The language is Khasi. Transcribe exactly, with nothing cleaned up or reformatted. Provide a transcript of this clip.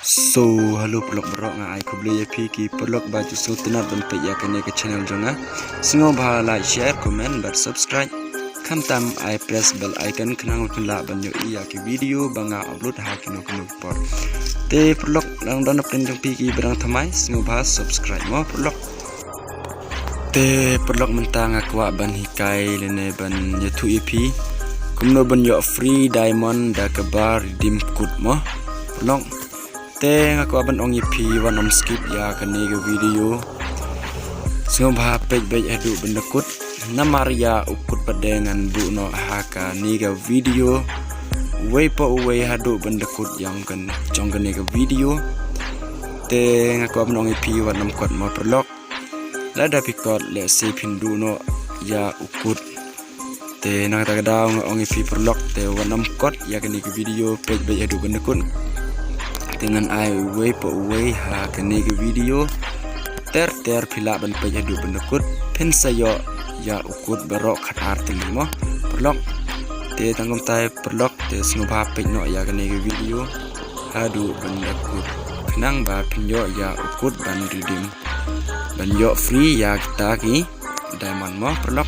So, hello paralok baroh, nga ai khublei ïa phi ki paralok ba ju sngewtynnat ban peit ïa kane ka channel jong nga. Sngewbha like, share, comment bad subscribe. Khamtam ai press bell icon khnang ba phin lah ban ïohi ïa ki video ba nga upload ha kino kino ki por. Te paralok, lada don na pdeng jong phi kiba dang thymmai, sngewbha subscribe mo paralok. Te paralok, mynta nga kwah ban hikai lane ban ïathuh ïa phi kumno ban ïoh free diamond da kaba redeem code mo paralok. Te nga kwah ban ong ïa phi, wat nym skip ïa kane ka video. Sngewbha peit beit haduh ban da kut. Namar ïa u code pat de ngan buh noh ha kane ka video. Uwei pa uwei haduh ban da kut ïa ka jong kane ka video. Te nga kwah ban ong ïa phi, wat nym kot mo paralok. Lada phi kot, lehse phin duh noh ïa u code. Te na kata ka daw nga ong ïa phi paralok, te wat nym kot ïa kane ka video, peit beit haduh ban da kut. Te ngan ai uwei pa uwei ha kane ka video. Ter ter phi lah ban peit haduh ban da kut, phin sa ïoh ïa u code baroh khatar tylli mo paralok. Te tang kumta hi paralok, te sngewbha peit noh ïa kane ka video haduh ban da kut, khnang ba phin ïoh ïa u code ban redeem, ban ïoh free ïa kita ki diamond mo paralok.